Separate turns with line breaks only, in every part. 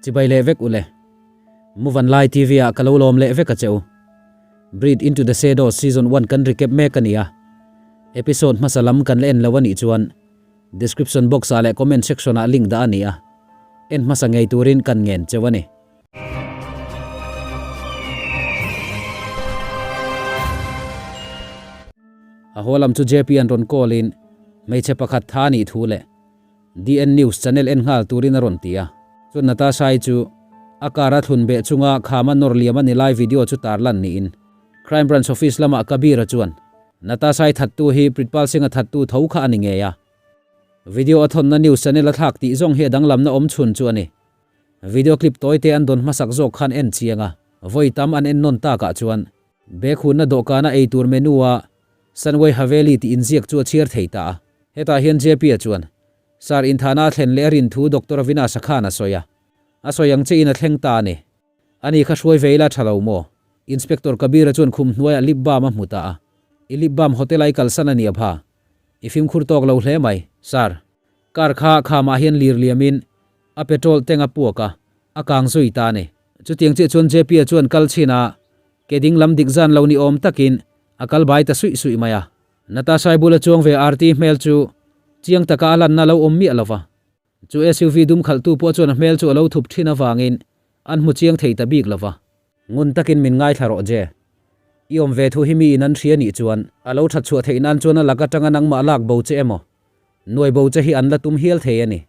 Chibai leh vek ule. Muvanlai TV ah ka lo lawm leh vek a che u. Breathe Into The Shadows Season One kan recap mek a ni a. Episode hmasa lam kan la en lo a nih chuan description box ah leh comment section ah link dah a ni a. En hmasa ngei turin kan ngen cheu a ni. A haw lam chu JP an rawn call in hmeichhe pakhat tha a nih thu leh DN News channel en nghal turin a rawn ti a. Chuan Natasha-i chu a car a thlun beh chunga khama nawr liam a ni lai video chu tarlan niin Crime Branch office lamah Kabir-a chuan Natasha-i thattu hi Pritpal Singh-a thattu tho kha a ni ngei a. Video a thawnna news channel a thlak tih zawng hi a danglamna awm chhun chu a ni. Video clip tawite an dawn hmasak zawk khan en chiang a, vawi tam an en nawn takah chuan bag hunna dawhkana ei tur menu a Sunway Haveli tih inziak chu a chhiar thei ta a. Hetah hian JP-a chuan Sir inthahna a thlen leh a rin thu Doctor Avinash-a khan a sawi a, a sawi ang che in a thleng ta a ni. Ani kha hruai ve ila tha lo maw? Inspector Kabir-a chuan khum hnuaiah lip balm a hmu ta a. I lip balm hotel a i kalsan a ni a bha. I fimkhur tawk lo hle mai, Sir. Car kha khamah hian lir liamin a petrol tank a puak a, a kang zui ta a ni. Chutiang chiah chuan JP-a chuan kal chhin a, ke ding lam dik zan lo ni awm takin a kal bai ta suih suih mai a. Natasha-i bula chuang ve Aarti hmel chu chiang taka a lanna lo awm miah lo va. Chu SUV dum khalhtu pawh chuan a hmel chu a lo thup thin avangin an hmu chiang thei ta bik lo va. Ngun takin min ngaithla rawh Je. I awm ve thu hi mi in an hria nih chuan a lo that chhuah theih nan chuan a lak atanga nangmah lak bo che emaw nuai bo che hi an la tum hial thei a ni.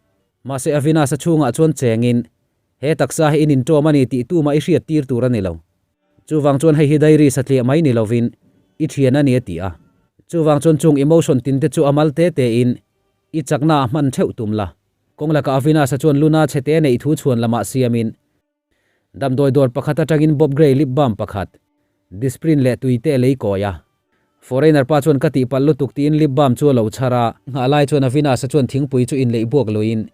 Mahse Avinash a chhungah chuan chengin he taksa hi in inṭawm a ni tih tumah i hriat tir tur a ni lo. Chuvang chuan hei hi diary satliah mai ni lovin i thian a ni a ti a. Chuvang chuan chung emotion tin te chu a mal te te in i chakna ah hman theuh tum la. Kawng lakah Avinash a chuan Luna chhe te neih thu chhuan lamah siamin Damdawi dawr pakhat atangin Bob Gray lip balm pakhat, Disprin leh tui te a lei kawi a. Foreigner pa chuan ka tihpalh lutuk tiin lip balm chu a lo chhar a. Nghah lai chuan Avinash-a chuan thingpui chu inleih buak luiin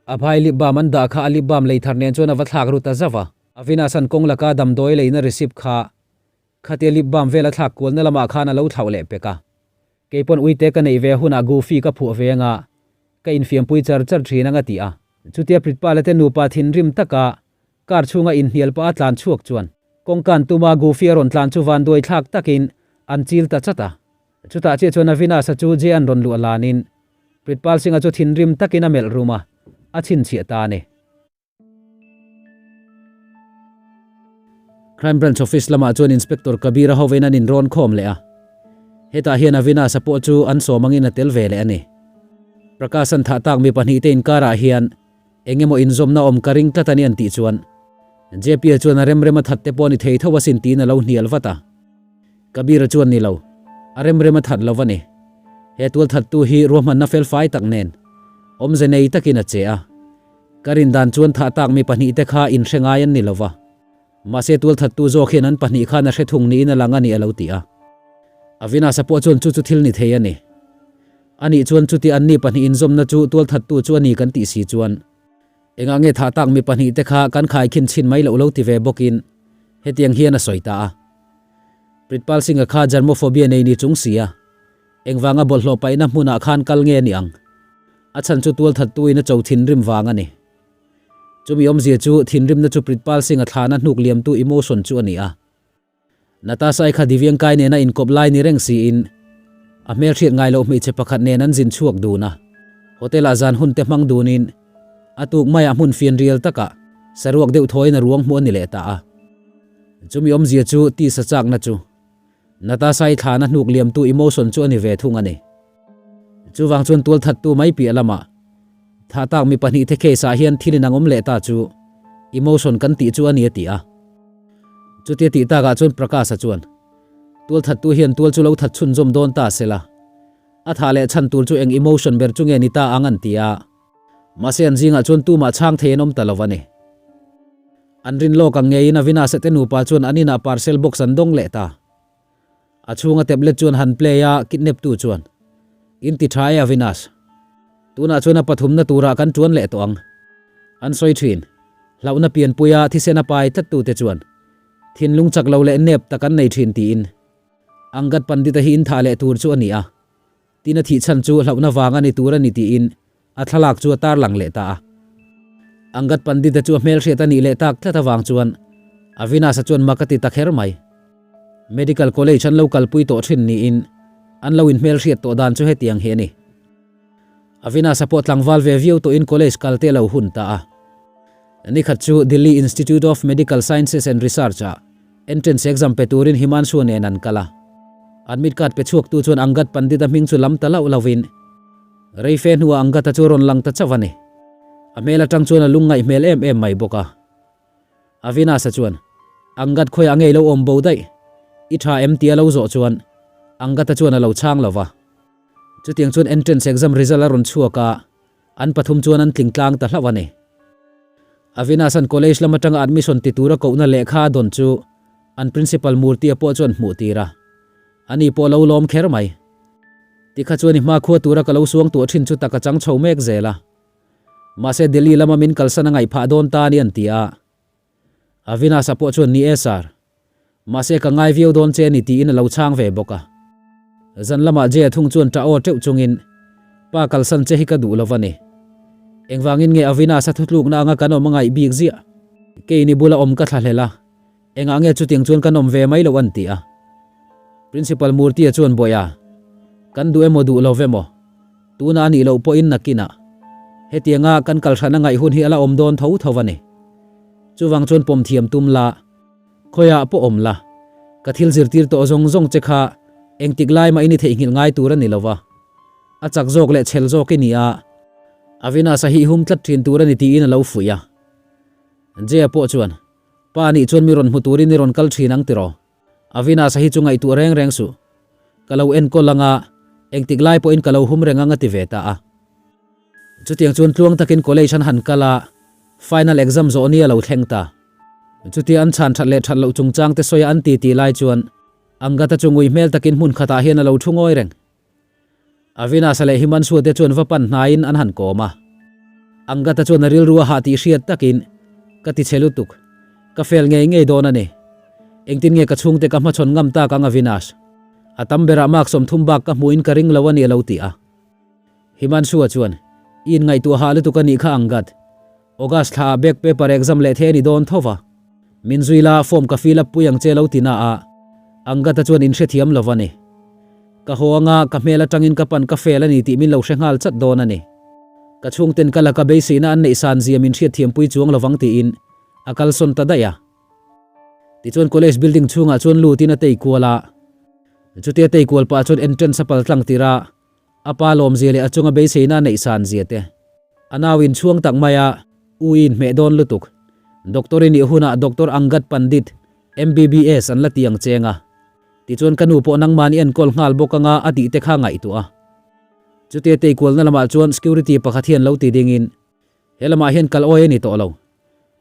a bhai lip balm an dah kha a lip balm lei thar nen chuan a va thlak ru ta zauh a. Avinash-a'n kawng laka damdawi leina receipt kha khatia lip balm vel a thlak kualna lamah khan a lo thlauh leh pek a. Keipawn uite ka neih ve hunah Goofy ka phuah ve anga ka infiampui char char thin anga ti a. Chutia Pritpala te nupa thinrim taka car chhunga inhnial pah a tlan chhuak chuan kawngkan tuma Goofy a rawn tlan chu vanduai thlak takin an chil ta chat a. Chutah chiah chuan Avinash-a chu Jay-a'n rawn luah lanin Pritpal Singh-a chu thinrim takin a melh rum a, a chhinchhiah ta a ni. Crime Branch Office lamah chuan Inspector Kabir-a hovin an inrawn khawm leh a. Hetah hian Avinash-a pawh chu an sawm angin a tel ve leh a ni. Prakash-a'n thah tak mi pahnihte inkarah hian eng emaw inzawmna awm ka ring tlat a ni an tih chuan JP-a chuan a remrem a that te pawh a ni thei tho asin tiin a lo hnial vat a. Kabir-a chuan ni lo, a remrem a that lo a ni. He tualthattu hi ruahmanna felfai tak nen awmze nei takin a che a. Ka rin dan chuan thah tak mi pahnihte kha inhre ngai an ni lo va. Mahse tualthattu zawk hian an pahnih khan a hre thung niin a lang a ni a lo ti a. Avinash-a pawh chuan chu chu thil ni thei a ni. Anih chuan chuti anni pahnih inzawmna chu tualthattu chu a ni kan tih si chuan engah nge thah tak mi pahnihte kha kan khaikhin chhin mai loh lo ti ve bawkin hetiang hian a sawi ta a. Pritpal Singh-a kha germophobia nei ni chung si a, engvanga bawlhhlawh paihna hmunah khan kal nge a ni ang? A chhan chu tualthattuin a cho thinrim vang a ni. Chumi awmzia chu thinrimna chu Pritpal Singh-a thlana hnuk liamtu emotion chu a ni a. Natasha-i kha Divyanka-i nena inkawp lai ni reng siin a hmelhriat ngai loh hmeichhe pakhat nen an zin chhuak dun a. Hotel-ah zan hun te hmang dunin a tuk maiah hmun fianrial takah saruak deuh thawiin a ruang hmuh a ni leh ta a. Chumi awmzia chu tisa chakna chu Natasha-i thlana hnuk liamtu emotion chu a ni ve thung a ni. Chuvang chuan tualthattu mai piah lamah thah tak mi pahnihte case ah hian thil inang awm leh ta chu emotion kan tih chu a ni a ti a. Chutia tih takah chuan Prakash-a chuan tualthattu hian tual chu lo that chhunzawm dawn ta sela, a thah leh chhan tur chu eng emotion ber chu nge ni ta ang an ti a. Mahse an zingah chuan tumah chhang thei an awm ta lo a ni. An rin lawk ang ngeiin Avinash-a te nupa chuan an inah parcel box an dawng leh ta. A chhunga tablet chuan han play a, kidnap tu chuan, In ti tha e Avinash. Tunah chuan a pathumna turah kan tuan leh tawh ang. An sawi thin. Hlauhna pianpuia thisen a pai tlat tute chuan thinlung chak lo leh nep tak an nei thin tiin Angad Pandit-a hi in thah leh tur chu a ni a. Tin a thih chhan chu hlauhna vang a ni tur a ni tiin a thlalak chu a tarlang leh ta a. Angad Pandit-a chu a hmelhriat a nih leh tak tlat avang chuan Avinash-a chuan mak a ti ta kher mai. Medical College an lo kalpui tawh thin niin an lo inhmelhriat tawh dan chu hetiang hi a ni. Avinash-a pawh tlangval ve viau tawhin college kal te a lo hun ta a. Nikhat chu Delhi Institute of Medical Sciences and Research-ah entrance exam pe turin Himanshu nen an kal a. Admit card pe chhuaktu chuan Angad Pandit-a hming chu lam ta lauh lovin rei fe hnuah Angad-a chu a rawn lang ta chauh a ni. A hmel atang chuan a lungngaih hmel em em mai bawk a. Avinash-a chuan, Angad khawiah ngei lo awm bo daih? I tha em? tia lo zawh chuan Angad-a chuan a lo chhang lo va. Chutiang chuan entrance exam result a rawn chhuak a, an pathum chuan an tling tlang ta hlauh a ni. Avinash-a'n college lam atanga admission ti tura kohna lehkha a dawn chu an principal Murthy-a pawh chuan hmuh tir a, ani pawh lo lawm kher mai. Tikha chuan i hmakhua tura ka lo suang tuah thin chu tak a chang chho mek zel a. Mahse Delhi lama min kalsan a ngaih phah dawn ta a ni an ti a. Avinash-a pawh chuan ni e sir. Mahse ka ngai viau dawn che a ni tiin a lo chhang ve bawk a. Zan lamah Jay-a thung chuan ṭah aw ṭeuh chungin, Pa kalsan che hi ka duh lo va ni. Engvangin nge Avinash-a thutlukna anga kan awm a ngaih bik ziah? Keini bula awm ka thlahlel a, engah nge chutiang chuan kan awm ve mai loh an ti a. Principal Murthy-a chuan Bawih a, kan duh emaw duh lo ve maw? Tuna a nih loh pawhin nakinah hetianga kan kal hran a ngaih hun hi a la awm dawn tho tho a ni. Chuvang chuan pawm thiam tum la. Khawiah pawh awm la, ka thil zirtir tawh zawng zawng che kha engtik lai mah in i theihnghilh ngai tur a ni lo va, a chak zawk leh chhel zawk i ni a, Avinash-a hi i hum tlat thin tur a ni tiin a lo fuih a. Jaya pawh chuan, Pa nih chuan mi rawn hmu turin i rawn kal thin ang tiraw? Avinash-a hi chu ngaihtuah reng reng suh. Ka lo enkawl ang a, engtik lai pawhin ka lo hum reng ang a ti ve ta a. Chutiang chuan tluang takin college an han kal a, final exam zawh ni a lo thleng ta. Chutia an chhan that leh that loh chungchang te sawi a an ti ti lai chuan Angata chu ngui hmel takin hmun khatah hian a lo thu ngawi reng. Avinash-a leh Himanshu-a te chuan va pan hnaiin an han kawm a. Angata chuan a rilru a hah tih hriat takin, Ka ti che lutuk. Ka fel ngei ngei dawn a ni. Engtin nge ka chhungte ka hmachhawn ngam tak ang Avinash? A tam berah mark 30 bak ka hmuhin ka ring lo a ni a lo ti a. Himanshu-a chuan, I inngaihtuah hah lutuk a nih kha Angad. August thla ah back paper exam leh thei a ni dawn tho va. Min zui la, form ka fill up pui ang che lo ti na a, Angad-a chuan inhrethiam lo va ni. Ka haw anga ka hmel atangin ka pan ka fail a ni tih min lo hre nghal chat dawn a ni. Ka chhungten ka laka beiseina an neih san zia min hriatthiam pui chuang lovang tiin a kalsawn ta daih a. Tichuan college building chhungah chuan lutin a tei kual a. Chutia tei kual pah chuan entrance a pal tlang tir a, A pa lawmzia leh a chunga beiseina a neih san zia te. A nau in chhuang tak mai a, U i inhmeh dawn lutuk. Doctor i nih hunah Doctor Angad Pandit, MBBS, an la ti ang cheng a. Tichuan ka nu pawh nangman i enkawl nghal bawk anga a tih te kha ngaihtuah a. Chutia teikualna lamah chuan security pakhat hian lo ti dingin, He lamah hian kal awi a ni tawh lo.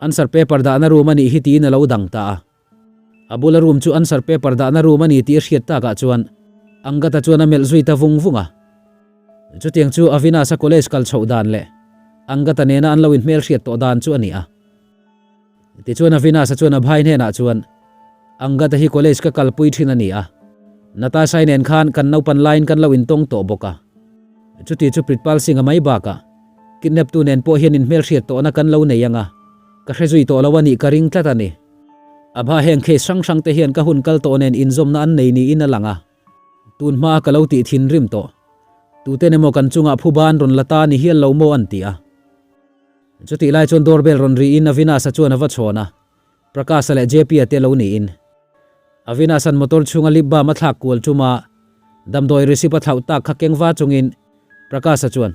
Answer paper dahna room a nih hi tiin a lo dang ta a. A bula room chu answer paper dahna room a ni tih a hriat takah chuan Angata chuan a melh zui ta vung vung a. Chutiang chu Avinash-a college kal chhoh dan leh Angata nena an lo inhmelhriat tawh dan chu a ni a. Tichuan Avinash-a chuan Abhay hnenah chuan, Angata hi college ka kalpui thin a ni a. Natasha-i nen khan kan naupan laiin kan lo intawng tawh bawk a. Chuti chu Pritpal Singh-a mai bakah Kidnap tu nen pawh hian inhmelhriat tawhna kan lo nei ang a, ka hre zui tawh lo a nih ka ring tlat a ni. Abha heng case hrang hrang te hian ka hun kal tawh nen inzawmna an nei niin a lang a, tun hmaa ka lo tih thinrim tawh. Tuten emaw kan chungah phuba an rawn la ta ni hial lo maw an ti a. Chutih lai chuan doorbell rawn riin Avinash-a chuan a va chhawn a, Prakash-a leh JP-a te lo niin. Avinash-a'n motor chhunga lip balm a thlak kual tum a, damdawi receipt a thlauh tak kha keng va chungin Prakash-a chuan,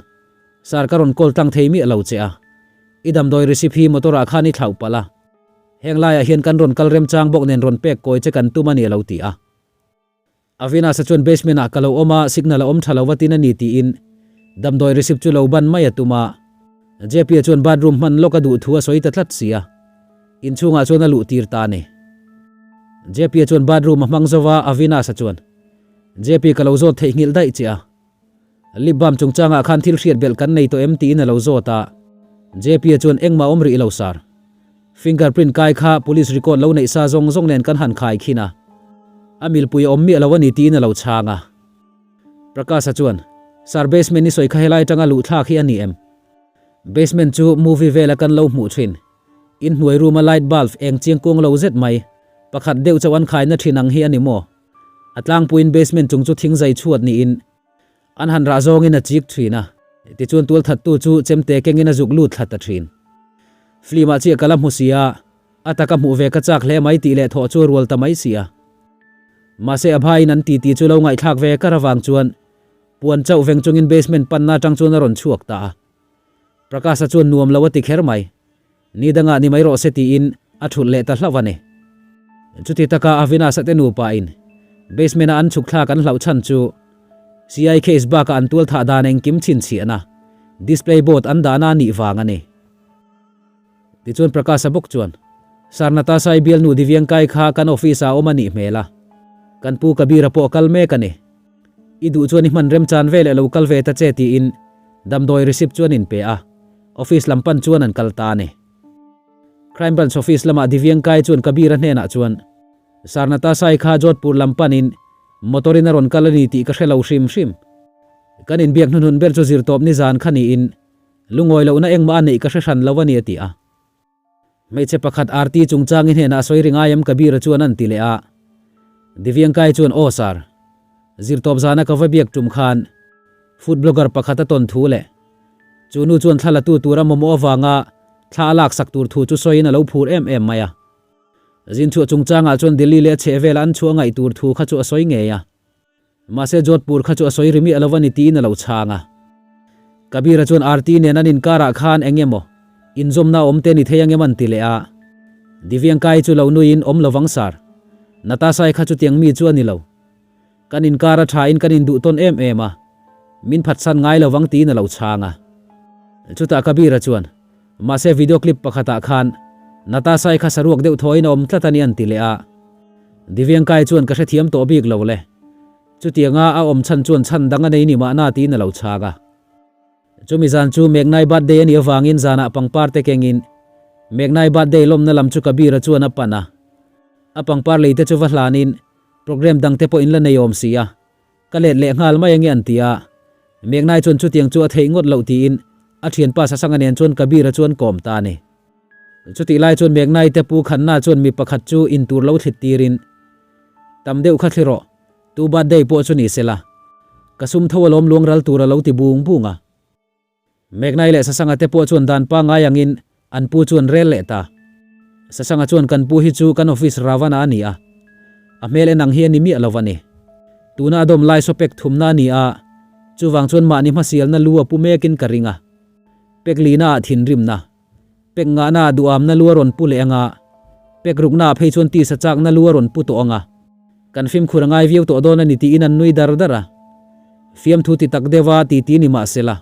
Sir ka rawn call tlang thei miah lo che a, i damdawi receipt hi motor ah khan i thlauh palh a, heng laiah hian kan rawn kal remchang bawk nen rawn pek kawi che kan tum a ni a lo ti a. Avinash-a chuan basement ah ka lo awm a, signal a awm tha lo va tin a ni tiin damdawi receipt chu lo ban mai a tum a. JP-a chuan bathroom hman lawk a duh thu a sawi ta tlat si a, inchhungah chuan a luh tir ta a ni. JP-a chuan bathroom a hmang zo va, Avinash-a chuan, JP ka lo zawt theihnghilh daih che a. Lip balm chungchangah khan thil hriat belh kan nei tawh em tiin a lo zawt a, JP-a chuan engmah awm rih lo sir. Finger print kai kha police record lo neih sa zawng zawng nen kan han khai khin a, a milpui a awm miah lo a ni tiin a lo chhang a. Prakash-a chuan, Sir basement i sawi kha helai atanga luh thlak hi a ni em? Basement chu movie vela kan lo hmuh thin. Inhnuai room a light bulb eng chiang kuang lo zet mai, pakhat deuh chauh an khaina thin ang hi a ni maw? A tlangpuiin basement chung chu thing zai chhuat niin an han rah zawngin a chik thin a, tichuan tualthattu chu chemte kengin a zuk lut thla ta thin. Film ah chiah ka la hmu si a, a taka hmuh ve ka chak hle mai tih leh thawh chu a rual ta mai si a. Mahse a bhaiin an titi chu lo ngaihthlak ve kar avang chuan puan chauh veng chungin basement panna atang chuan a rawn chhuak ta a. Prakasa chuan nuam lo a ti kher mai. Ni dangah ni mai rawh se tiin a thulh leh ta hlauh a ni. Chuti taka Avinash-a te nupain basement-a an chhuk thlak an hlauh chhan chu CI case bakah an tual thah dan engkim chhinchhiahna display board an dahna a nih vang a ni. Tichuan Prakasa bawk chuan, Sir Natasha-i bialnu Divyankai kha kan office-ah a awm a nih hmel a, kan pu Kabir-a pawh a kal mek a ni. I duh chuan i hman remchan veleh lo kal ve ta che tiin damdawi receipt chu an inpe a, office lam pan chuan an kal ta a ni. Crime Branch office lamah Divyankai chuan Kabir-a hnenah chuan, Sir Natasha-i kha Jodhpur lam panin motor in a rawn kal a ni tih ka hre lo hrim hrim. Kan inbiak hnuhnun ber chu zirtawp nizan kha niin Lungawi lohna engmah a neih ka hre hran lo a ni a ti a. Hmeichhe pakhat Aarti chungchang i hnenah a sawi ri ngai em Kabir-a chuan an ti leh a. Divyankai chuan Aw sir, zirtawp zana ka va biak tum khan food blogger pakhat a tawn thu leh chu nu chuan thla la tu tura mamawh avanga thla a laksak tur thu chu sawiin a lo phur em em mai a. Zinchhuah chungchangah chuan Delhi leh a chhehvela an chhuah ngaih tur thu kha chu a sawi ngei a. Mahse Jodhpur kha chu a sawi ri miah lo a ni tiin a lo chhang a. Kabir-a chuan Aarti nen an inkarah khan eng emaw inzawmna a awm te ni thei ang em an ti leh a. Divyanka-i chu lo nuiin awm lovang sir. Natasha-i kha chutiang mi chu a ni lo. Kan inkar a thain kan induh tawn em em a, min phatsan ngai lovang tiin a lo chhang a. Chutah Kabir-a chuan Mahse video clip pakhatah khan Natasha-i kha saruak deuh thawiin a awm tlat a ni an ti leh a. Divyanka-i chuan ka hrethiam tawh bik lo le. Chutianga a awm chhan chuan chhan dang a nei ni mahna tiin a lo chhak a. Chumi zan chu Megnai birthday a nih avangin zanah pangpar te kengin Megnai birthday lawmna lam chu Kabir-a chuan a pan a. A pangpar lei te chu va hlanin program dang te pawh in la nei awm si a. Ka let leh nghal mai ange an ti a, Megnai chuan chutiang chu a theih ngawt loh tiin a thianpa Sasanga nen chuan Kabir-a chuan kawm ta a ni. Chutih lai chuan Megnai te pu Khanna chuan mi pakhat chu in tur lo thlit tirin, Tam deuh kha thli rawh, tu birthday pawh chu ni sela, ka sum tho alawm luang ral tur a lo ti bung bung a. Megnai leh Sasanga te pawh chuan dan pangngai angin an pu chu an rel leh ta. Sasanga chuan kan pu hi chu kan office Ravana a ni a, a hmel en ang hi a ni miah lo a ni. Tuna a dawm lai saw pek thumna a ni a, chuvang chuan mahni hmasialna lu a pu mekin ka ring a. Pek lina ah thinrimna, pek ngahna ah duhamna lu a rawn pu leh ang a, pek rukna ah phei chuan tisa chakna lu a rawn pu tawh ang a. Kan fimkhur a ngai viau tawh dawn a ni tiin an nui dar dar a. Fiamthu ti tak deuha ti ti ni mah sela,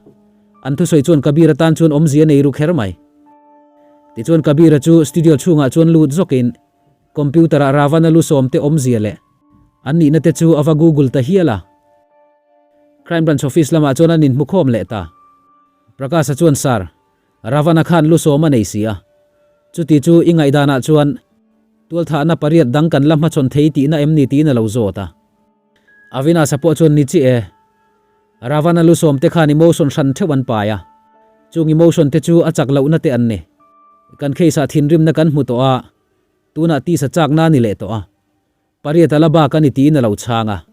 an thusawi chuan Kabir-a tan chuan awmzia nei ru kher mai. Tichuan Kabir-a chu studio chhungah chuan lut zawkin computer-ah Ravana lu sawmte awmzia leh an nihna te chu a va google ta hial a. Crime Branch office lamah chuan an inhmukhawm leh ta. Prakash-a chuan Sir, Ravana khan lu sawm a nei si a, chuti chu i ngaihdanah chuan tualthahna pariat dang kan la hmachhawn thei tihna em ni tiin a lo zawt a. Avinash-a pawh chuan ni chiah e. Ravana lu sawm te khan emotion hran theuh an pai a, chung emotion te chu a chak lohna te an ni. Kan case ah thinrimna kan hmu tawh a, tunah tisa chakna a ni leh tawh a. Pariat a la bak a ni tiin a lo chhang a.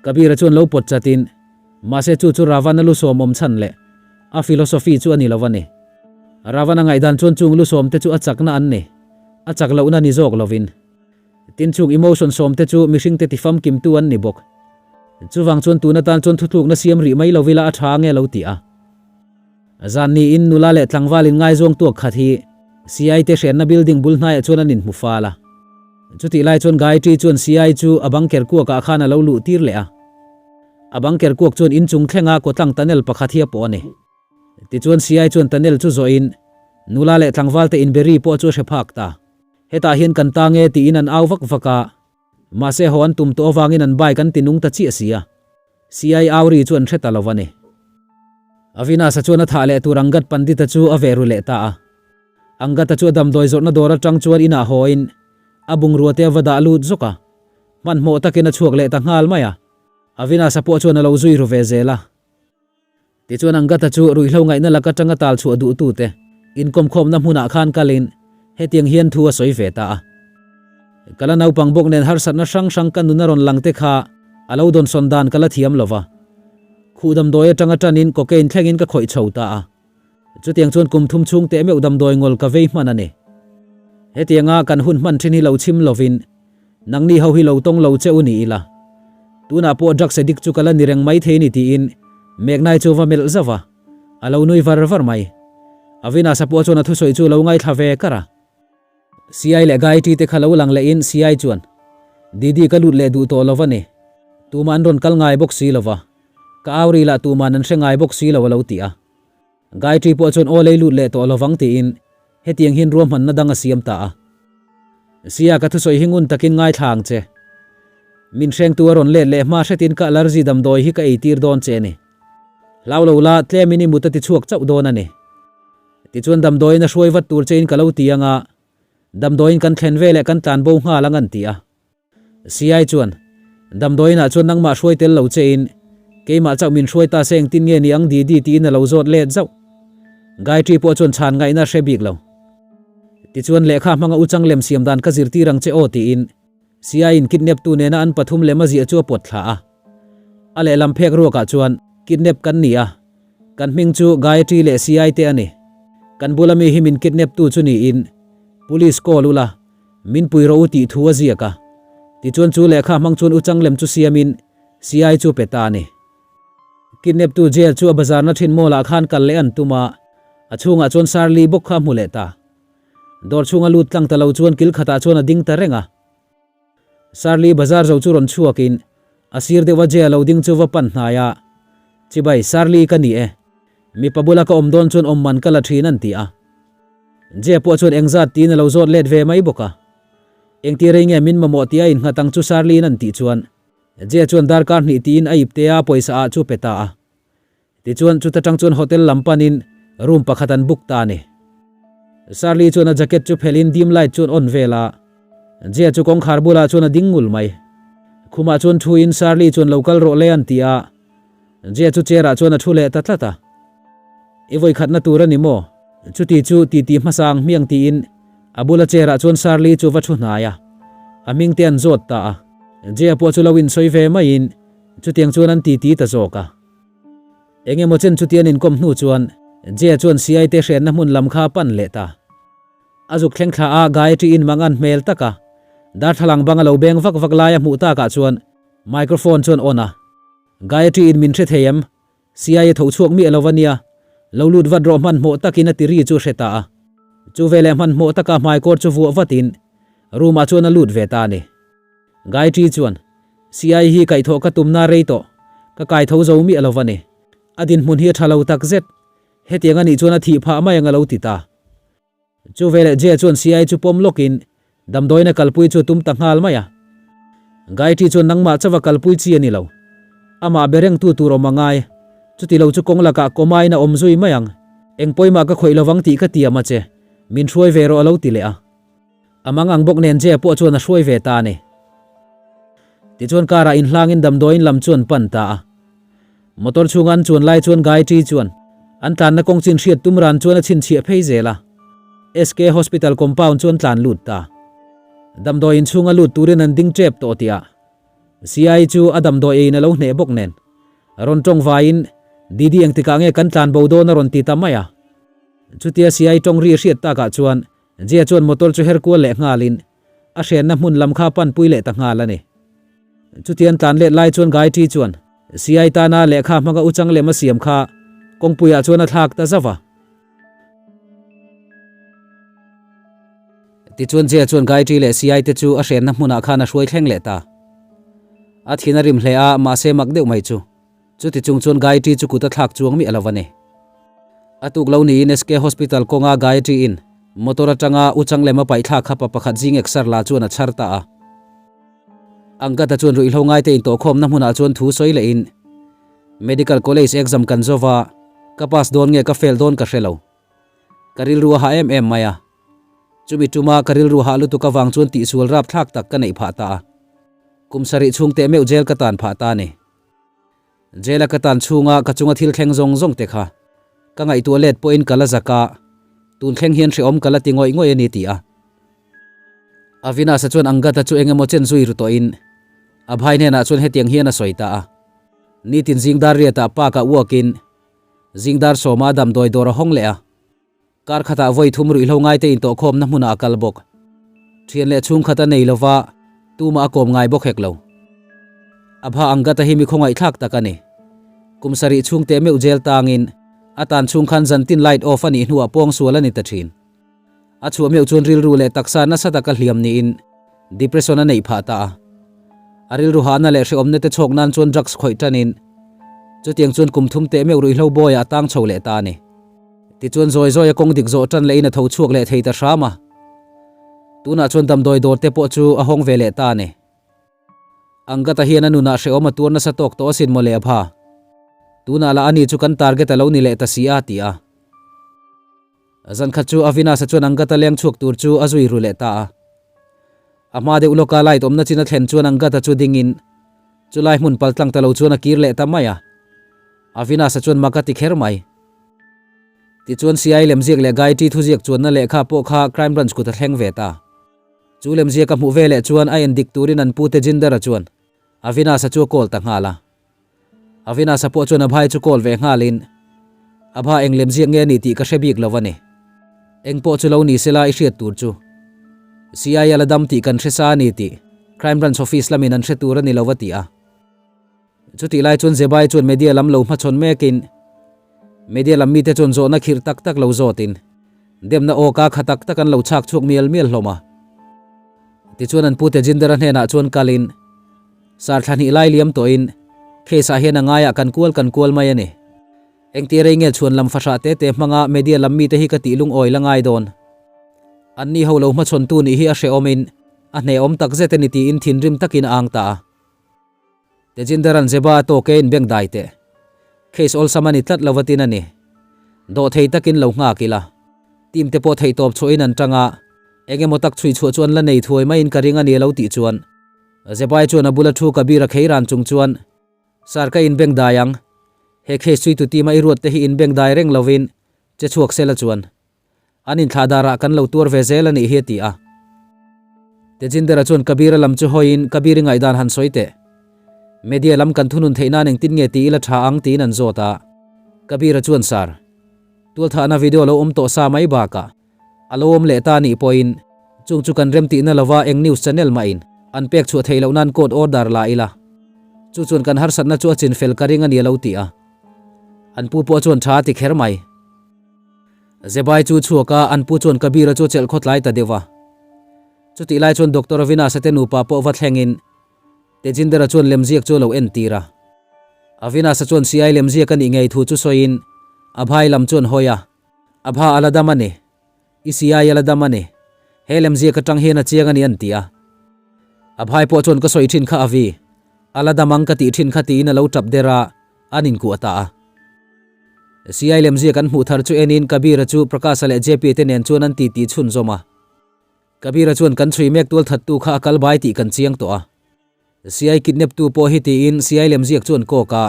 Kabir-a chuan lo pawt chatin, Mahse chu chu Ravana lu sawm awm chhan leh a philosophy chu a ni lo a ni. Ravana ngaihdan chuan chung lu sawm te chu a chakna an ni, a chak lohna ni zawk lovin. Tin chung emotion sawm te chu mihring te tifamkimtu an ni bawk. Chuvang chuan tun atan chuan thutlukna siam rih mai lo ila a tha nge lo ti a. Zan niin nula leh tlangval in ngaizawng tuak khat hi CI te hrenna building bul hnaiah chuan an inhmu fal a. Chutih lai chuan Gayatri chuan CI chu a bang ker kuakah khan a lo luh tir leh a. A bang ker kuak chuan inchung thlenga kawtlang tunnel pakhat hi a pawh a ni. Tichuan CI chuan tunnel chu zawhin nula leh tlangval te inberi pawh chu a hre phak ta. Hetah hian kan tang e tiin an au vak vak a. Mahse haw an tum tawh avangin an bike an ti nung ta chiah si a. CI Auri chu an hre ta lo a ni. Avinash-a chuan a thah leh tur Angad Pandit-a chu a veh ru leh ta a. Angad-a chu a damdawi zawrhna dawr atang chuan inah hawiin a bungrua te a va dah lut zawk a. Hmanhmawh takin a chhuak leh ta nghal mai a. Avinash-a pawh chuan a lo zui ru ve zel a. Tichuan Angata chu ruihhlo ngaihna lak atanga tal chhuah duhtute inkawmkhawmna hmunah khan kalin hetiang hian thu a sawi ve ta a. Ka la naupang bawk nen harsatna hrang hrang ka nun a rawn lang te kha a lo dawnsawn dan ka la thiam lo va. Khuh damdawi atanga tanin cocaine thlengin ka khawih chho ta a. Chutiang chuan kum thum chhung teh meuh damdawi ngawl ka vei hman a ni. Hetianga kan hun hman thin hi lo chhim lovin nangni ho hi lo tawng lo che u ni ila. Tunah pawh drugs addict chu ka la ni reng mai thei ni tiin Megnai chu va melh zauh a, a lo nui var var mai. Avinasa pawh chuan a thusawi chu lo ngaithla ve kar a. Siai leh Gayatri te kha lo lang lehin Siai chuan, Didi ka lut leh duh tawh lo va ni. Tumah an rawn kal ngai bawk si lo va. Ka au ri lah tuma'n an hre ngai bawk si lo a lo ti a. Gayatri pawh chuan aw lei lut leh tawh lo vang tiin hetiang hian ruahmanna dang a siam ta a. Sia ka thusawi hi ngun takin ngaithla ang che. Min hrengtu a rawn let leh hma hretin ka allergy damdawi hi ka eitir dawn che a ni. Hlau lo la, tlemin i mut a ti chhuak chauh dawn a ni. Tichuan damdawiin a hruai vat tur chein ka lo ti ang a, damdawiin kan thlen veleh kan tlan bo nghal ang an ti a. Siai chuan, Damdawiinah chuan nangmah hruai tel lo chein, keimah chauh min hruai ta se engtin nge ni ang Didi tiin a lo zawt let zauh. Gayatri pawh chuan chhan ngaihna a hre bik lo. Tichuan lehkha hmanga u chang lem siam dan ka zirtir ang che aw tiin Siaiin kidnap tu nena an pathum lem a ziah chu a pawt thla a. A lehlam phek ruakah chuan kidnap kan ni a, kan hming chu Gayatri leh Siai te a ni. Kan bula mi hi min kidnap tu chu niin Police call ula, min pui rawh u tih thu a ziak a. Tichuan chu lehkha hmang chuan u chang lem chu siamin Siai chu pe ta a ni. Kidnap tu jail chu a bazarna thin mall ah khan kal leh an tum a, a chhungah chuan Sarli bawk kha a hmu leh ta. Dawr chhunga lut tlang ta lo chuan kil khatah chuan a ding ta reng a. Sarli bazar zo chu rawn chhuakin a sir deuha Jay a lo ding chu va pan hnai a, Chibai, Sarli ka ni e. Mipa bula ka awm dawn chuan awm man ka la thin an ti a. Jay pawh chuan engzat tiin a lo zawt let ve mai bawk a. Engti rei nge min mamawh tih a innghat ang chu Sarli'n an tih chuan Jay chuan darkar hnih tiin a iptea pawisa ah chu pe ta a. Tichuan, chuta tang chuan hotel lam panin room pakhat an book ta a ni. Sarli chuan a jacket chu phelhin dim light chuan on vel a, Jia chu kawngkhar bulah chuan a ding ngul mai. Khumah chuan thuin Sarli chuan lo kal rawh le an ti a, Jia chu chair ah chuan a thu leh ta tlat a. I vawikhatna tur a ni maw? Chuti chu titi hmasa ang hmiang tiin a bula chair ah chuan Sarli chu va thu hnai a, a hming te an zawt ta a. Jia pawh chu lo insawi ve maiin chutiang chuan an titi ta zawk a. Eng emaw chen chuti an inkawm hnu chuan Jia chuan Siai te hrenna hmun lam kha a pan leh ta. A zuk thleng thla a Gayatri in mangan hmel tak a, darthlalang bang a lo beng vak vak lai a hmuh takah chuan microphone chuan on a. Gayatri in min hre thei em? Siai a tho chhuak miah lo ania, lo lut vat rawh hmanhmawh takin a ti ri chu a hre ta a. Chu veleh hmanhmawh taka hmaikawr chu vuah vatin room ah chuan a lut ve ta a ni. Gayatri chuan, CI hi kaihthawh ka tumna rei tawh, ka kaitho zo miah lo va ni. A dinhmun hi a tha lo tak zet. Hetiang a nih chuan a thih phah mai ang a lo ti ta. Chu veleh Jay chuan CI chu pawm lawkin damdawiin a kalpui chu a tum ta nghal mai a. Gayatri chuan nangmah chauha kalpui chi a ni lo. Amah be rengtu tur awm a ngai. Chuti lo chu kawng lakah kawmain a awm zui mai ang. Eng pawimah ka khawih lovang tih ka tiam a che. Min hruai ve rawh a lo ti leh a. A mang ang bawk nen Jay pawh chuan a hruai ve ta a ni. Tichuan car ah inhlangin damdawiin lam chuan pan ta a. Motor chhunga an chuan lai chuan Gayatri chuan an tlanna kawng chin hriat tum ran chuan a chhinchhiah phei zel a. SK Hospital compound chu an tlan lut ta. Damdawiin chhunga lut turin an ding tep tawh tih ah CI chu a damdawi eiin a lo hneh bawk nen rawn tawng vaiin Didi engtikah nge kan tlan bo dawn a rawn ti ta mai a. Chutia CI tawng ri a hriat takah chuan Jia chuan motor chu her kual leh nghalin a hrenna hmun lam kha panpui leh ta nghal a ni. Chutian tlan let lai chuan Gayatri chuan CI tana lehkha hmanga u chang lem a siam kha kawngpuiah chuan a thlak ta zauh a. Tichuan Jia chuan Gayatri leh CI te chu a hrenna hmunah khan a hruai thleng leh ta. A thin a rim hle a, mahse mak deuh mai chu. Chuti chung chuan Gayatri chu kut a thlak chuang miah lo a ni. A tuk lo niin SK Hospital kawnga Gayatri in motor atanga u chang lem a paih thlak kha pa pakhat zing eksar la chuan a chhar ta a. Angkata chuan ruihhlo ngaite intawhkhawmna hmunah chuan thu sawi lehin, Medical College exam kan zo va, ka pass dawn nge ka fail dawn ka hre lo. Ka rilru a hah em em mai a. Chumi tuma ka rilru hah lutuk avang chuan tihsual rapthlak tak ka neih phah ta a. Kum sarih chhungte meuh jail ka tan phah ta a ni. Jail a ka tan chhunga ka chunga thil thleng zawng zawng te kha ka ngaihtuah let pawhin ka la zak a, tun thleng hian hrehawm ka la ti ngawih ngawih a ni ti a. Avinash-a chuan Angad-a chu eng emaw chen zui ru tawhin Abhai hnenah chuan hetiang hian a sawi ta a, Nitin zingdar riatah park-ah walk-in zingdar sawma damdawi dawr a hawng leh a. Kar khatah vawi thum ruihhlo ngaite intawhkhawmna hmunah a kal bawk. Thian leh chhungkhat a nei lova, tumah a kawm ngai bawk hek lo. Abha Angata hi mi khawngaihthlak tak a ni. Kum sarih chhungte meuh jail tangin a tan chhung khan zantin light off a nih hnuah pawngsual a ni ta thin. A chhuah meuh chuan rilru leh taksa nasa taka hliam niin depression a neih phah ta a. A rilru hahna leh hrehawmna te chhawk nan chuan drugs khawih tanin chutiang chuan kum thum teh meuh ruihhlo bawiah a tang chho leh ta a ni. Tichuan zawi zawi a kawng dik zawh tan lehin a tho chhuak leh thei ta hram a. Tunah chuan damdawi dawr te pawh chu a hawng ve leh ta a ni. Angata hian a nunah hrehawm a tuar nasa tawk tawh asin mawle a pha. Tunah lah ani chu kan target a lo ni leh ta si a, ti a. Zankhat chu Avinash-a chuan Angata leng chhuak tur chu a zui ru leh ta a. A hma deuh lawka light awmna chin a thlen chuan Angata chu dingin chulai hmun paltlang ta lo chuan a kir leh ta mai a. Avinash-a chuan mak a ti kher mai. Tichuan CI lemziak leh Gayatri thuziak chuanna lehkha pawh kha Crime Branch kut a thleng ve ta. Chu lemziak a hmuh veleh chuan a en dik turin an pute Jindera chuan Avinash-a chu a call ta nghal a. Avinash-a pawh chuan Abhai chu call ve nghalin, Abha eng lemziak nge a ni tih ka hre bik lo a ni. Eng pawh chu lo ni sela i hriat tur chu. CI a la dam tih kan hre sa a ni tih Crime Branch office lamin an hre tur a ni lo a ti a. Chutih lai chuan Zebai chuan media lam lo hmachhawn mekin media lam mite chuan zawhna khirh tak tak lo zawtin demna awka kha tak tak an lo chhak chhuak mial mial hlawm a. Tichuan an pute Jindera hnenah chuan kalin sar thla hnih lai liam tawhin case ah hian a ngaiah kan kual kan kual mai a ni. Engti rei nge chhuan lam fahrah te te hmanga media lam mite hi ka tih lungawi la ngai dawn. Anni ho lo hmachhawntu nih hi a hrehawmin a hnehawm takzet a ni tiin thinrim takin a ang ta a. Tejinder-a'n Zeba a tawk e in beng dai teh. Case awlsam a ni tlat lo vatin a ni. Dawhthei takin lo nghak ila. Team te pawh theihtawp chhuahin an tang a, eng emaw tak chhui chhuah chu an la nei thuai maiin ka ring a ni a lo tih chuan Zebai chuan a bula thu Kabir a khei ran chung chuan, Sir ka in beng dai ang. He case chhuitu team a i ruat te hi in beng dai reng lovin che chhuak sela chuan. An inthlahdarah kan lo tuar ve zel a nih hi a ti a. Tejindera chuan Kabir-a lam chu hawiin Kabir i ngaihdan han sawi teh. Media lam kan thunun theih nan engtin nge ti ila tha ang tiin an zawt a. Kabir-a chuan Sir, tualthahna video lo awm tawh sa mai bakah a lo awm leh ta anih pawhin chung chu kan remtihna lova eng news channel mahin an pek chhuah theih loh nan court order la ila. Chu chuan kan harsatna chu a chinfel ka ring a ni a lo ti a. An pu pawh chuan tha a ti kher mai. Zebai chu chhuak a, an pu chuan Kabir-a chu a chelh khawtlai ta deuh a. Chutih lai chuan Doctor Avinash-a te nupa pawh va thlengin Tejinder-a chuan lemziak chu a lo entir a. Avinash-a chuan CI lemziak a nih ngei thu chu sawiin Abhai lam chuan hawi a, Abha a la dam a ni. I CI a la dam a ni. He lemziak atang hian a chiang a ni an ti a. Abhai pawh chuan ka sawi thin kha Avi, a la dam ang ka tih thin kha tiin a lo tap der a, an inkuah ta a. CI lemziak an hmuh thar chu enin Kabir-a chu Prakash-a leh JP te nen chuan an titi chhunzawm a. Kabir-a chuan kan chhui mek tualthattu kha a kal bai tih kan chiang tawh a. CI kidnap tu pawh hi tiin CI lemziak chuan kawk a,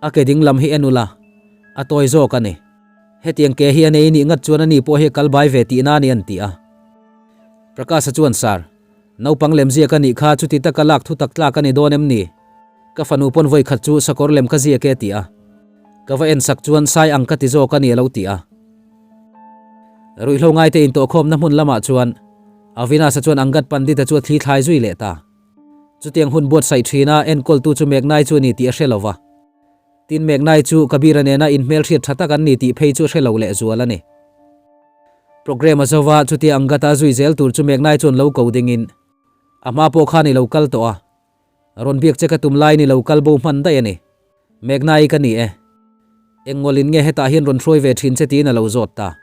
a ke ding lam hi en ula, a tawi zawk a ni. Hetiang ke hi a nei nih ngat chuan ani pawh hi a kal bai ve tihna a ni an ti a. Prakash-a chuan Sir, naupang lemziak a nih kha chuti taka lak thu tak tlak a ni dawn em ni? Ka fanu pawn vawi khat chu sakawr lem ka ziak e ti a, ka va en sak chuan sai ang ka ti zawk a ni a lo ti a. Ruihhlo ngaite intawhkhawmna hmun lamah chuan Avinash-a chuan Angad Pandit-a chu a thli thlai zui leh ta. Chutiang hun buatsaih thina enkawltu chu Megnai chu a ni tih a hre lo va. Tin Megnai chu Kabir-a nena inhmelhriat tha tak an ni tih phei chu a hre lo lehzual a ni. Programme a zo va, chutia Angad-a zui zel tur chu Megnai chuan lo ko dingin a hma pawh khan i lo kal tawh a. Rawn biak che ka tum lai ni lo kal bo hman daih a ni. Meghna-i ka ni e. Eng ngawlin nge hetah hian rawn hruai ve thin che tiin a lo zawt ta.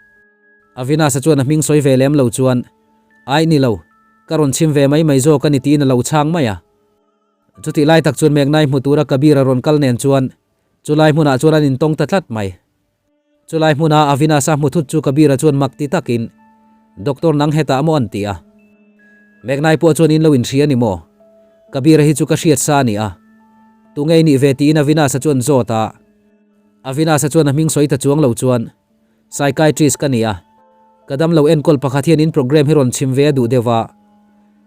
Avinash-a chuan a hming sawi ve lem lo chuan, Aih ni lo, ka rawn chhim ve mai mai zawk a ni tiin a lo chhang mai a. Chutih lai tak chuan Meghna-i hmu tura Kabir-a rawn kal nen chuan chulai hmunah chuan an intawng ta tlat mai. Chulai hmuna Avinash-a hmu thut chu Kabir-a chuan mak ti takin, Doctor nang hetah maw an ti a. Megnai pawh chuan in lo inhria ni maw? Kabir-a hi chu ka hriat sa a ni a. Tunge i nih ve tiin Avinash-a chuan zawt a. Avinash-a chuan a hming sawi ta chuang lo chuan, Psychiatrist ka ni a, ka damlo enkawl pakhat hian in programme hi rawn chhim ve a duh deuh va.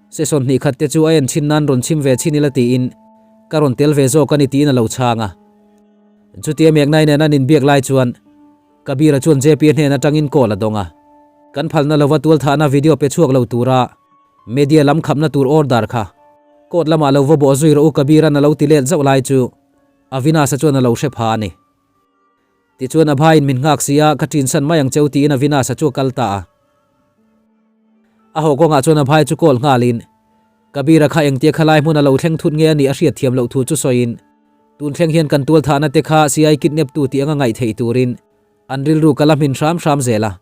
Session hnih khat te chu a en chhin nan rawn chhim ve chhin ila tiin ka rawn tel ve zawk a ni tiin a lo chhang a. Chutia Meghna-i nen an inbiak lai chuan Kabir-a chuan JP-a hnen atangin call a dawng a. Kan phalna lova tualthahna video pe chhuak lo tura media lam khapna tur order kha court lamah lo va bawh zui rawh u Kabir-a'n a lo ti let zauh lai chu Avinash-a chuan a lo hre pha a ni. Tichuan Abhaiin min nghak si a, ka ṭinsan mai ang cheu tiin Avinash-a chu a kal ta a. A haw kawngah chuan Abhai chu call nghalin Kabir-a kha engtia khalai hmun a lo thleng thut nge a nih a hriat thiam loh thu chu sawiin tun thleng hian kan tualthahna te kha CI kidnap tu tih anga ngaih theih turin an rilru ka la hmin hram hram zel a.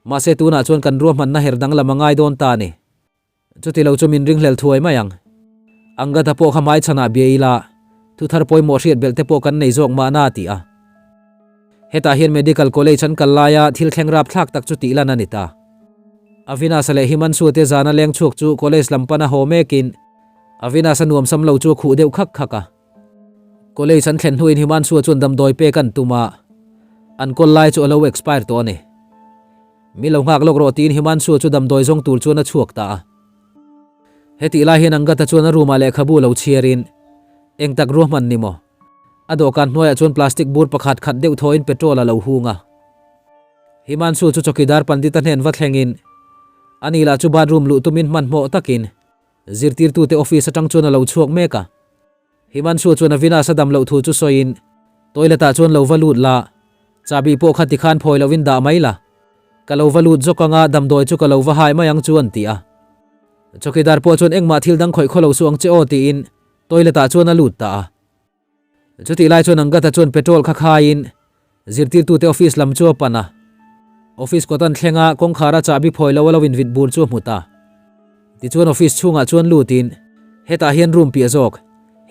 Mahse tunah chuan kan ruahmanna her danglam a ngai dawn ta a ni. Chuti lo chu min ringhlel thuai mai ang. Angada pawh kha hmaichhanah bia ila, thu thar pawimawh hriat belh te pawh kan nei zawk mahna a ti a. Hetah hian Medical College an kal laia thil thleng rap thlak tak chu tih lan a ni ta. Avinash-a leh Himanshu te zana leng chhuak chu college lam pana haw mekin Avinash-a nuamsam lo chu a khuh deuh khak khak a. College an thlen hnuin Himanshu-a chuan damdawi pek an tum a, an kawl lai chu a lo expire tawh a ni. Mi lo nghak lawk rawh tiin Himanshu chu damdawi zawng tur chuan a chhuak ta a. Hetih lai hian Angata chuan a room ah lehkhabu lo chhiarin, Eng tak ruahman ni maw? A dawhkan hnuaiah chuan plastic bur pakhat khat deuh thawin petrol a lo hung a. Himanshu chu chawkidar Pandita hnen va thlengin, ani lah chu bathroom luh tumin hmanhmawh takin zirtirtute office atang chuan a lo chhuak mek a. Himanshu chuan Avinash a dam loh thu chu sawiin, Toilet ah chuan lo va lut la, chahbi pawh kha tikhan phawi lohin dah mai la. Ka lo va lut zawk anga damdawi chu ka lo va hai mai ang chu an ti a. Chawkidar pawh chuan engmah thil dang khawih khaw lo suh ang che aw tiin toilet ah chuan a lut ta a. Chutih lai chuan Angata chuan petrol kha khaiin zirtirtute office lam chu a pan a. Office kawt an thleng a, kawngkhar a chahbi phawi lo a lo invit bur chu a hmu ta. Tichuan office chhungah chuan lutin hetah hian room piah zawk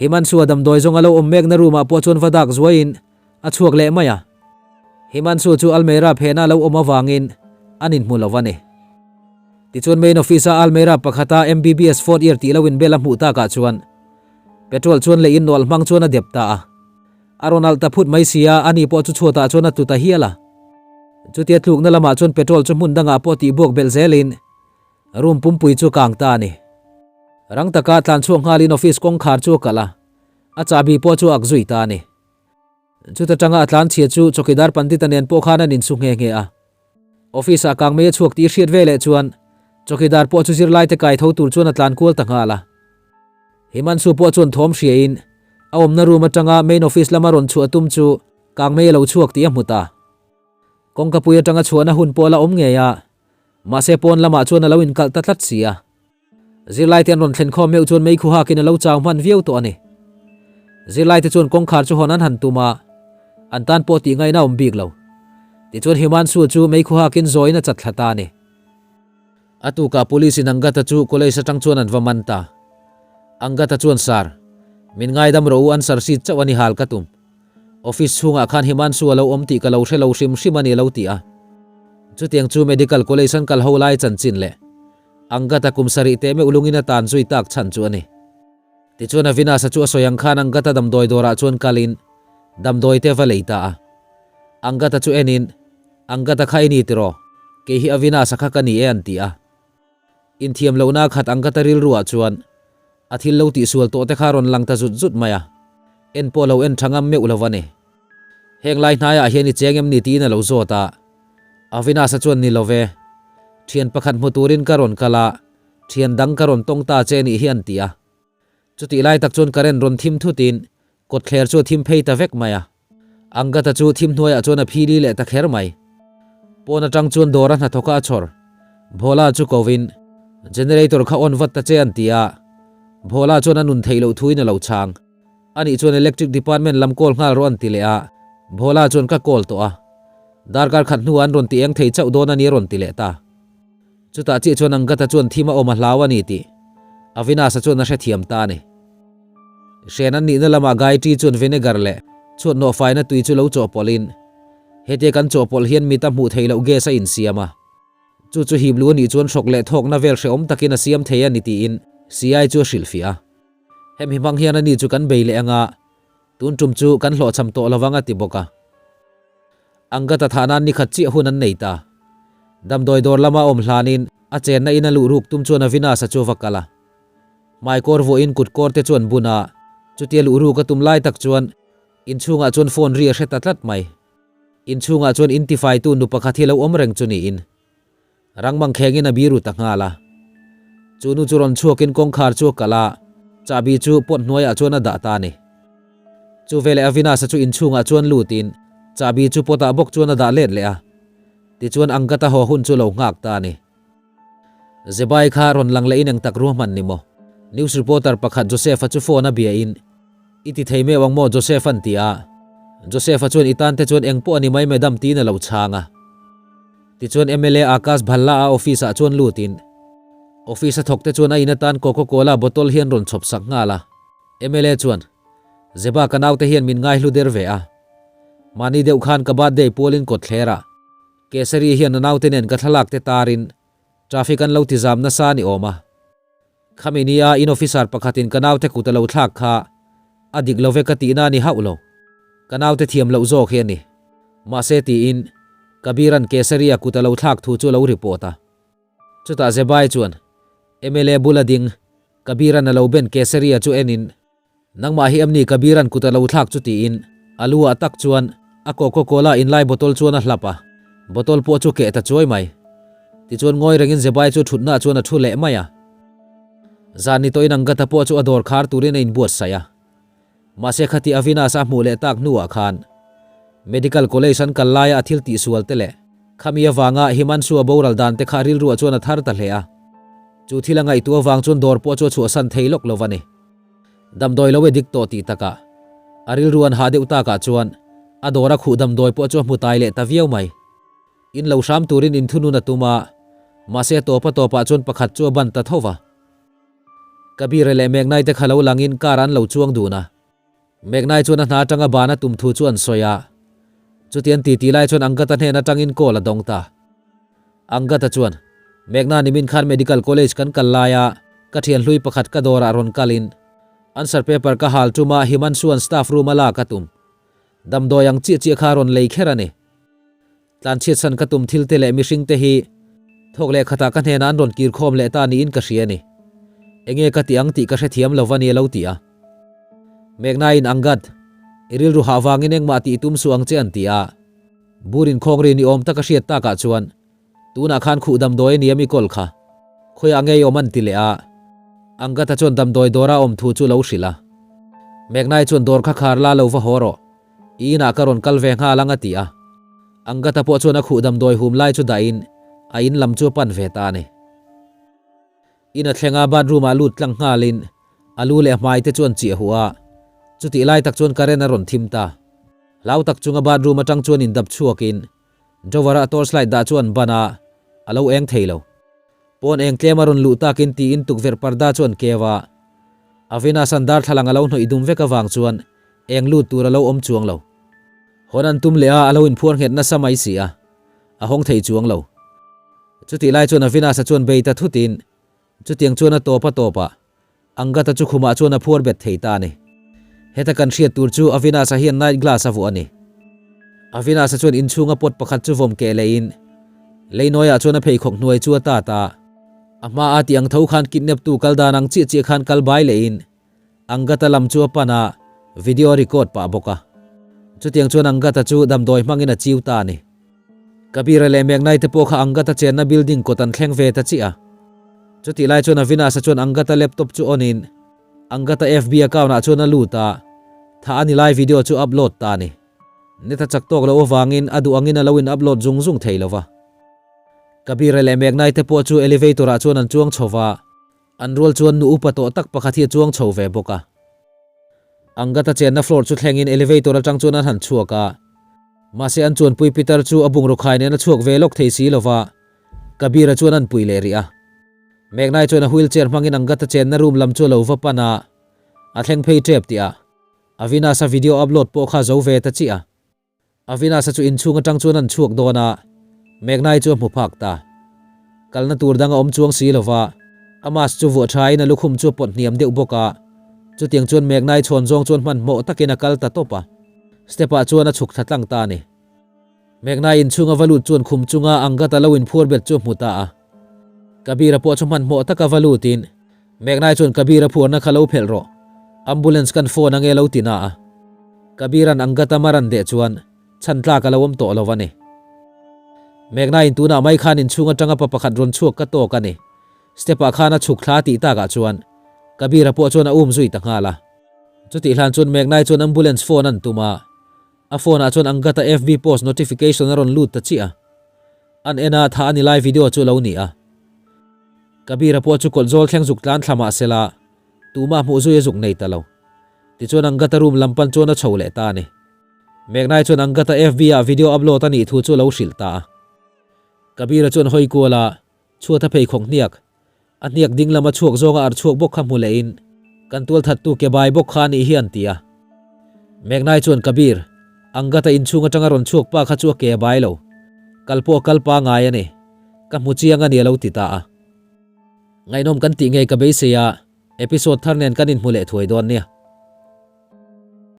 Himanshu-a damdawi zawng a lo awm mekna room ah pawh chuan va dak zuaiin a chhuak leh mai a. Himanshu chu almeira phena a lo awm avangin an inhmu lo a ni. Tichuan main office a almeira pakhata MBBS fourth year tih lo inbel a hmuh takah chuan petrol chuan leh in nawlh hmang chuan a dep ta a. A rawn alh ta phut mai si a, ani pawh chu chhuatah chuan a tlu ta hial a. Chutia tlukna lamah chuan petrol chu hmun dangah pawh tihbuak belh zelin room pumpui chu kang ta a ni. Rang taka tlan chhuak nghalin office kawngkhar chu a kalh a, a chahbi pawh chu a ak zui ta a ni. Chuta tanga a tlan chhia chu chawkidar Pandita nen pawh khan an insu nghe nghe a. Office ah kang mai a chhuak tih hriat veleh chuan chawkidar pawh chu zirlaite kai tho tur chuan a tlan kual ta nghal a. Himanshu pawh chuan thawm hriain a awmna room atanga main office lama rawn chhuah tum chu kang mai a lo chhuak tih a hmu ta. Kawngkapui atanga chhuahna hun pawh a la awm ngei a, mahse pawn lamah chuan a lo inkalh ta tlat si a. Zirlaite an rawn thlen khawm meuh chuan meikhu hakin a lo chau hman viau tawh a ni. Zirlaite chuan kawngkhar chu hawn an han tum a, an tan pawh tih ngaihna a awm bik lo. Tichuan Himanshu chu meikhu hakin zawiin a chat thla ta a ni. A tukah Police in Angata chu college atang chuan an va man ta. Angata chuan Sir, min ngaidam rawh u answer sheet chauh a ni hal ka tum. Office chhungah khan Himanshu a lo awm tih ka lo hre lo hrim hrim a ni a lo ti a. Chutiang chu Medical College an kal ho lai chanchin leh Angata kum sarih teh meuh lungin a tan zui tak chhan chu a ni. Tichuan Avinash-a chu a sawi ang khan Angata damdawi dawrah chuan kalin damdawi te va lei ta a. Angata chu enin, Angata kha i ni tiraw? Kei hi Avinash-a kha ka ni e an ti a. Inthiam lohna a khat Angata rilruah chuan a thil lo tihsual tawh te kha rawn lang ta zut zut mai a. En pawh lo en tha ngam meuh lo a ni. Heng lai hnaiah hian i cheng em ni tiin a lo zawt a. Avinash-a chuan ni lo ve. Thian pakhat hmu turin ka rawn kal a, thian dang ka rawn tawng ta che nih hi an ti a. Chutih lai tak chuan current rawn thim thutin kawtthler chu a thim phei ta vek mai a. Angata chu thim hnuaiah chuan a phili leh ta kher mai. Pawn atang chuan dawr a hnathawk a a chhawr. Bhola chu kovin, Generator kha on vat ta che an ti a. Bhola chuan a nun theih loh thuin a lo chhang. Anih chuan Electric Department lam call nghal rawh an ti leh a, Bhola chuan ka call tawh a. Darkar khat hnuah an rawn ti eng thei chauh dawn a ni a rawn ti leh ta. Chutah chiah chuan Angata chuan thim a awm a hlau a ni tih Avinash-a chuan a hrethiam ta a ni. Hren an nihna lamah Gayatri chuan vinegar leh chhuat nawhfaina tui chu lo chawhpawlhin hetia kan chawhpawlh hian mit a hmuh theih loh gas a insiam a. Chu chu hip lu a nih chuan hrawk leh thawkna vel hrehawm takin a siam thei a ni tiin CI chu a hrilhfiah a. Hemi hmang hian ani chu kan bei leh anga. Tun tum chu kan hlawhchham tawh lovang a ti bawk a. Angata thah nan nikhat chiah hun an nei ta. Damdawi dawr lama awm hlanin a chenna in a luh ruk tum chuan Avinash-a chu a va kal a. Hmaikawr vuahin kutkawr te chu an bun a, chutia luh ruk a tum lai tak chuan inchhungah chuan phone ri a hre ta tlat mai. Inchhungah chuan intifaitu nu pakhat hi a lo awm reng chu niin. Rang mangkhengin a biru ta nghal a. Chu nu chu rawn chhuakin kawngkhar chu a kalh a, chahbi chu pot hnuaiah chuan a dah ta a ni. Chu veleh Avinash-a chu inchhungah chuan lutin chahbi chu potah bawk chuan a dah let leh a. Tichuan Angkata haw hun chu lo nghak ta a ni. Zebai kha rawn lang lehin eng tak ruahman ni maw? News reporter pakhat Joseph-a chu phone a biain, I ti thei meuh ang maw Joseph an ti a. Joseph-a chuan i tan te chuan eng pawh a ni mai madam tiin a lo chhang a. Tichuan mla Akash Bhalla a office ah chuan lutin office a thawk te chuan a in atan Coca Cola bottle hi an rawn chhawp sak nghal a. Mla chuan, Zeba ka naute hian min ngaihlu der ve a. Mahni deuh khan ka birthday pualin kawt thler a. Kesari hian a naute nen ka thlalak te tarin traffic an lo ti zam nasa a ni awm a. Khami nia in officer pakhatin ka naute kut a lo thlak kha a dik lo ve ka tihna a ni hauh lo. Ka naute thiam loh zawk hi a ni. Mahse tiin Kabir-a'n Kesaria kut a lo thlak thu chu a lo report a. Chutah Zebai chuan mla bula ding Kabir-a'n a lo ben Kesaria chu enin Nangmah hi em ni Kabir-a'n kut a lo thlak chu tiin a lu ah tak chuan a Coca Cola inlai bottle chuan a hlap a, bottle pawh chu keh ta chuai mai. Tichuan ngawi rengin Zebai chu thutna chuan a thu leh mai a. Zan ni tawhin Angata pawh chu a dawr khar turin a inbuatsaih a. Mahse khati Avinash a hmuh leh tak hnuah khan Medical College an kal laia a thil tihsual te leh khami avanga Himanshu a boral dan te kha rilruah chuan a thar ta hle a. Chu thil a ngaihtuah avang chuan dawr pawh chu a chhuahsan thei lawk lo va ni. Damdawi lo e dik tawh tih takah a rilru an hah deuh takah chuan a dawr a khuh damdawi pawh chu a hmu tai leh ta viau mai. In lo hram turin inthunun a tum a, mahse a tawp a tawpah chuan pakhat chu a ban ta tho va. Kabir-a leh Megnai te kha lo langin car an lo chuang dun a. Megnai chuan a hna atanga ban a tum thu chu an sawi a. Chuti an titi lai chuan Angata hnen atangin call a dawng ta. Angata chuan, Meghna nimin khan Medical College kan kal laia ka thian hlui pakhat ka dawrah rawn kalin answer paper ka hal tuma Himanshu-a'n staff room a lak a tum. Damdawi ang chiah chiah kha a rawn lei kher a ni. Tlanchhiatsan ka tum thil te leh mihring te hi thawk leh khatah ka hnenah an rawn kir khawm leh ta niin ka hria a ni. Enge ka ti ang tih ka hrethiam lo va ni a lo ti a. Meghna-in Angad, i rilru hah vangin engmah tih tum suh ang che an ti a. Bur inkhawng ri ni awm tak a hriat takah chuan tunah khan khuh damdawi a ni a mi kawl kha. Khawiah ngei awm an ti leh a. Angata chuan damdawi dawra awm thu chu lo hrilh a. Megnai chuan dawr kha khar la lo va haw rawh. I inah ka rawn kal ve nghal ang a ti a. Angata pawh chuan a khuh damdawi hum lai chu dahin a in lam chu a pan ve ta a ni. In a thleng a, bathroom ah lut tlang nghalin a lu leh a hmai te chu an chiah huh a, chutih lai tak chuan current a rawn thim ta. Hlau tak chunga bathroom atang chuan in dap chhuakin drawer a torch light dah chu an ban a, a lo eng thei lo. Pawn eng tlem a rawn luh takin tiin tukverh parda chu an keu a, Avinash an darthlalang a lo hnawih dum vek avang chuan eng lut tur a lo awm chuang lo. Hawn an tum leh a, a lo inphuar nghet nasa mai si a, a hawng thei chuang lo. Chutih lai chuan Avinash-a chuan bei ta thutin, chutiang chuan a tawp a tawp a, Angata chu khumah chuan a phuar bet thei ta a ni. Heta kan hriat tur chu Avinash-a hian night glass a vuah a ni. Avinash-a chuan inchhunga pot pakhat chu vawm keh lehin, leinawiah chuan a pheikhawk hnuai chu a tat a. A hma a tih ang tho khan kidnap tu kal dan ang chiah chiah khan kal bai lehin, Angata lam chu a pan a, video a record pah bawk a. Chutiang chuan Angata chu damdawi hmangin a chiu ta a ni. Kabir-a leh Megnai te pawh kha Angata chenna building kawt an thleng ve ta chiah a. Chutih lai chuan Avinash-a chuan Angata laptop chu on in Angata FB account ah chuan a lut a, thah a ni lai video chu upload ta a ni. Net a chak tawk loh avangin a duh angin a lo in upload zung zung thei lo va. Kabir-a leh Megnai te pawh chu elevator ah chuan an chuang chho va. An rual chuan nu upa tawh tak pakhat hi a chuang chho ve bawk a. Angata chenna floor chu thlengin elevator atang chuan an han chhuak a. Mahse an chuanpui pitar chu a bungraw khai nen a chhuak ve lawk thei si lova, Kabir-a chuan an pui leh rih a. Megnai chuan a wheelchair hmangin Angata chenna room lam chu a lo va pan a, a thleng phei tep tih a. Avinash-a video upload pawh kha zo ve ta chiah a. Avinash-a chu inchhung atang chuan an chhuak dawn a, Megnai chu a hmu phak ta. Kalna tur dang a awm chuang si lova, a mask chu vuah thain a lukhum chu a pawt hniam deuh bawk a, Chutiang chuan Meghna-i chhawn zawng chuan hmanhmawh takin a kal ta tawp a, step-ah chuan a chhuk thla tlang ta a ni. Meghna-i inchhunga va lut chuan khum chunga Angad-a lo inphuar bet chu a hmu ta a. Kabir-a pawh chu hmanhmawh taka va lutin Meghna-i chuan Kabir-a phuarna kha lo phelh rawh, ambulance kan phone ange lo ti na a. Kabir-a'n Angad-a mar an deh chuan chhan tlak a lo awm tawh lo a ni. Meghna-in tunah mai khan inchhung atanga pa pakhat rawn chhuak ka tawk a ni. Step-ah khan a chhuk thla tih takah chuan Kabir-a pawh chuan a um zui ta nghal a. Chutih hlan chuan Meghna-i chuan ambulance phone an tum a, a phone-ah chuan Angad-a FB post notification a rawn lut ta chiah a. An en a, thah a ni lai video chu a lo ni a. Kabir-a pawh chu kawlh zawl thleng zuk tlan thla mah sela, tumah hmuh zui a zuk nei ta lo. Tichuan Angad-a room lam pan chuan a chho leh ta a ni. Meghna-i chuan Angad-a FB-ah video upload a nih thu chu a lo hrilh ta a. Kabir-a chuan hawi kual a, Chhuat a pheikhawk hniak, a hniak ding lama chhuak zawnga ar chhuak bawk kha hmu lehin, Kan tualthattu ke bai bawk kha a nih hi an ti a. Megnai chuan Kabir, Angad-a inchhung atanga rawn chhuak pa kha chu a ke a bai lo. Kal pawh a kal pangai a ni. Ka hmu chiang a ni a lo ti ta a. Ngaihnawm kan tih ngei ka beisei a, episode thar nen kan inhmu leh thuai dawn nia.